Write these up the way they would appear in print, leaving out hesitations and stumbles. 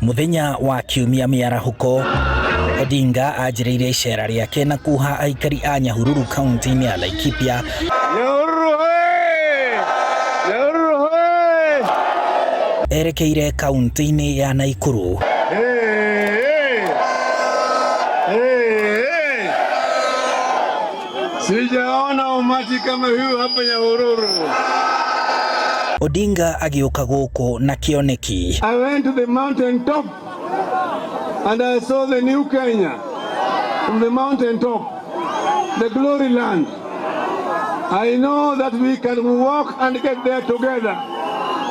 Mũthenya wa Kiumia mĩarahũko, Odinga anjĩrĩirie icera rĩake na kuha aikari a Nyahururu kaunti-inĩ ya Laikipia. Nyahururu hoye! Nyahururu hoye! Erekeire kaunti-inĩ ya Naikuru. Hey, hey! Hey, hey! Sijaona umati kama huu hapa Nyahururu. Odinga agĩũka gũkũ na kĩoneki. I went to the mountain top and I saw the new Kenya from the mountain top, the glory land. I know that we can walk and get there together.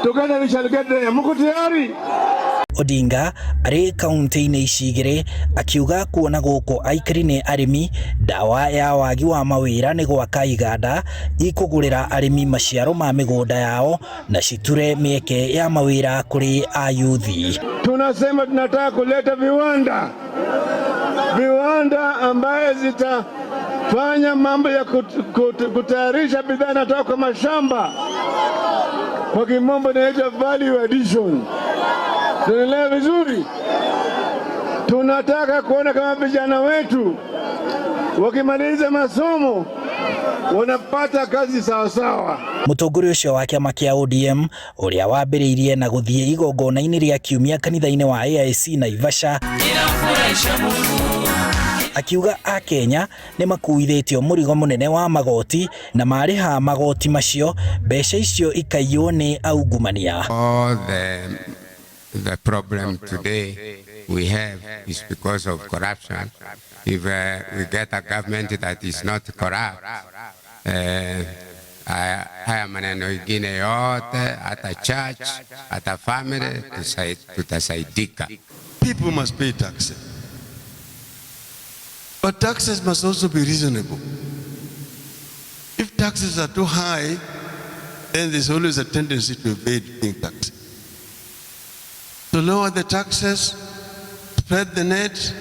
Together we shall get there. Muko tayari? Odinga arĩ kaunti-inĩ ici igĩrĩ akiuga kuona gũkũ aikari nĩ arĩmi, ndawa ya wagi wa mawĩra nĩ gwaka iganda ikũgũrĩra arĩmi maciaro ma mĩgũnda yao na citure mĩeke ya mawĩra kũrĩ ayuthi. Tunasema tunataka kuleta viwanda, viwanda ambaye zitafanya mambo ya kutayarisha bidhaa inatoka kwa mashamba, kwa kimombo inaitwa value addition. Tunaelewa vizuri? Tunataka kuona kama vijana wetu wakimaliza masomo wanapata kazi sawasawa. Mũtongoria ũcio wa kĩama kĩa ODM ũrĩa wambĩrĩirie na gũthiĩ igongona-inĩ rĩa kiumia kanitha-inĩ wa AIC Naivasha akiuga akenya nĩ makuithĩtio mũrigo mũnene wa magoti na marĩha magoti macio mbeca icio ikaiywo nĩ aungumania. All the problem today we have is because of corruption. If we get a government that is not corrupt, haya maneno ingine yote, hata church, hata family tutasaidika. People must pay taxes. But taxes must also be reasonable. If taxes are too high, then there's always a tendency to evade paying taxes. So lower the taxes, spread the net,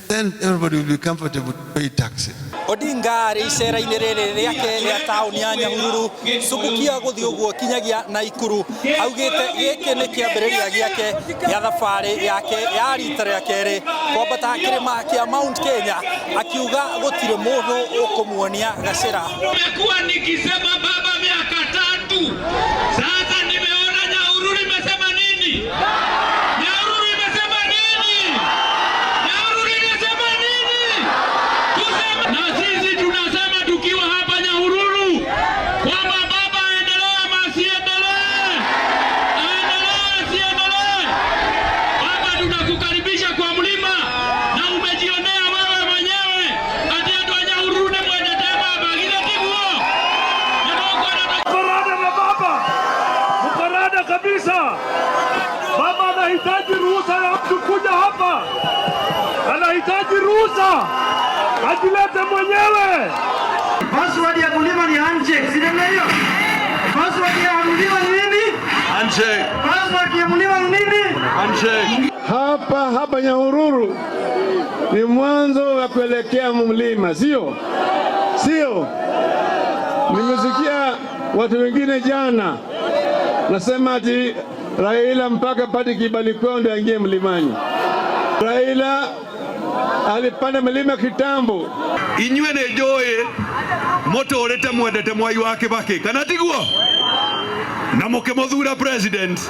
then everybody will be comfortable to pay taxes. Odinga arĩ icera-inĩ rĩrĩ rĩake rĩa taũni ya Nyahururu cubukia gũthiĩ ũguo kinyagia Naikuru augĩte gĩkĩ nĩ kĩambĩrĩria gĩake gĩa thabarĩ yake ya rita rĩa kerĩ kwambata kĩrĩma kĩa Mount Kenya, akiuga gũtirĩ mũndũ ũkũmuonia gacĩra. Nimekuwa nikisema baba miaka 3 sasa, nimeona Nyahururu imesema nini? Nyahururu imesema nini? Nyahururu imesema nini? Tuseme na sisi tunasema tukiwa hapa Nyahururu kwamba baba aendelee ama asiendelee? Aendelee asiendelee? Baba, tunakukaribisha kwa mlima na umejionea wewe mwenyewe ati andu a Nyahururu nĩ mwendete baba githĩ tiguo? Nĩ Mko rada na baba, mko rada kabisa. Baba anahitaji ruhusa ya mtu kuja hapa, anahitaji ruhusa, ajilete mwenyewe. Password ya mlima ni handshake, si namna hiyo? Password ya mlima ni nini? Handshake. Password ya mlima ni nini? Handshake. Hapa hapa Nyahururu ni mwanzo wa kuelekea mlima, sio? Sio? Nimesikia watu wengine jana nasema ati Raila mpaka pate kibali kwao ndio aingie mlimani. Raila alipanda mlima kitambo. Inyuĩ nĩ njũĩ mũtũrĩte mwendete Mwai wa Kibaki, kana tiguo? Na mũkĩmũthura president.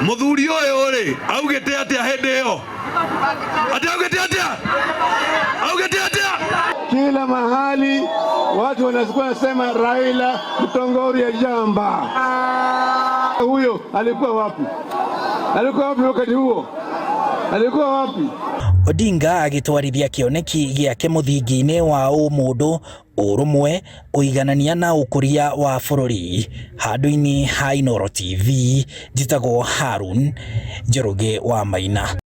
Mũthuri ũyũ rĩ, augĩte atĩa hĩndĩ ĩyo? Ati augĩte atĩa? Augĩte atĩa? Kila mahali watu wanakuwa nasema Raila mtongoria jamba. Huyo alikuwa wapi? Alikuwa wapi wakati huo? Alikuwa wapi? Odinga agĩtwarithia kĩoneki gĩake mũthingi-inĩ wa ũmũndũ, ũrũmwe, ũiganania na ũkũria wa bũrũri. Handũ-inĩ ha Inooro TV, njĩtagwo Harun Njoroge wa Maina.